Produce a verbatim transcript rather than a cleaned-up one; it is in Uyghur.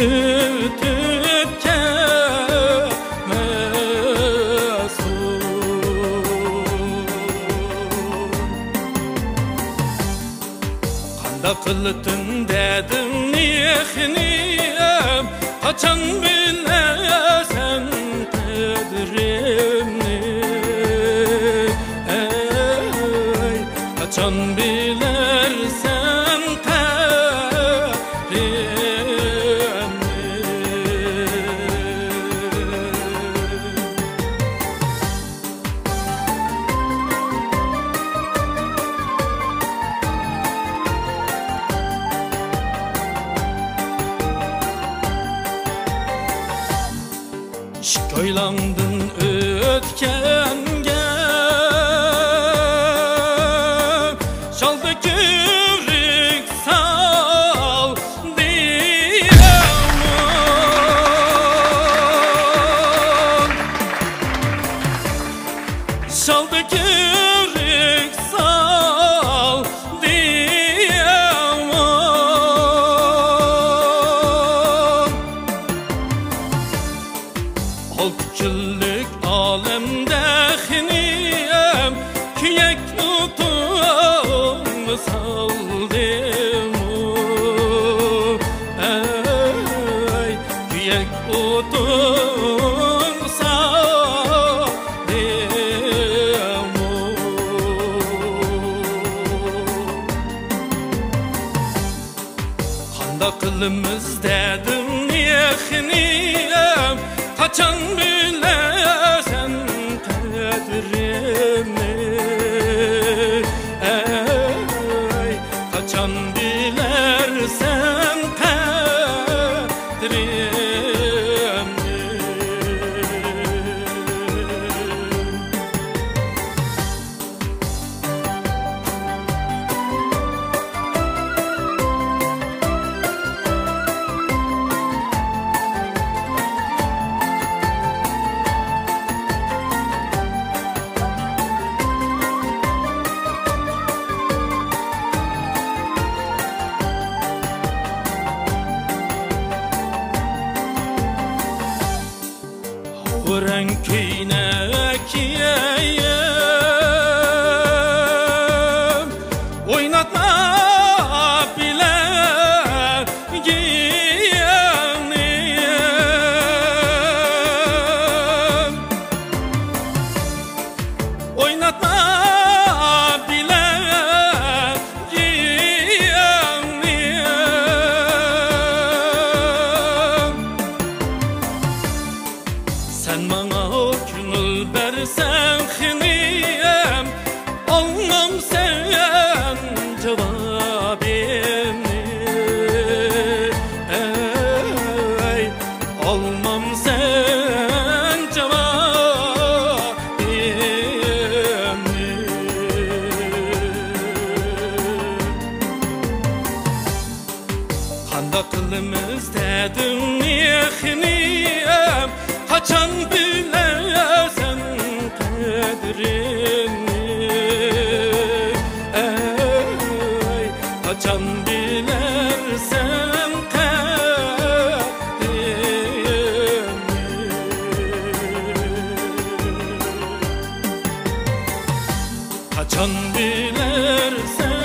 ئۆتۈپ كەتمەسۇن. قانداق قىلىتتىم دەدىم يېقىنىم، قاچان بىلەرسەن قەدرىمنى؟ ئەي، قاچان بىلەرسەن قەدرىمنى؟ ئىككى ئايلاڭدىن ئۆتكەنگە، شالدا كۆۋرۈك سالدى ئامال. شالدا كۆۋرۈك سالدى ئامال. ئالتە كۈنلۈك ئالەمدە خېنىم، كۆيەك ئوتۇڭغا سالدىمۇ؟ ئەي، كۆيەك ئوتۇڭغا سالدىمۇ؟ قانداق قىلىمىز دەدىم يېقىنىم، قاچان بىلەرسەن قەدرىمنى؟ ئەي، قاچان بىلەرسەن قەدرىمنى؟ رەڭ كۆينەك كىيەيىم، ئويناتما بىلەگىڭنى. ئويناتما بىلەگىڭنى. سەن ماڭا كۆڭۈل بەرسەڭ خېنىم، ئالمامسەن جاۋابىمنى؟ ئەي، ئالمامسەن جاۋابىمنى؟ قانداق قىلىمىز دەدىم يېقىنىم، قاچان بىلەرسەن قەدرىمنى؟ ئەي، قاچان بىلەرسەن قەدرىمنى؟ قاچان بىلەرسەن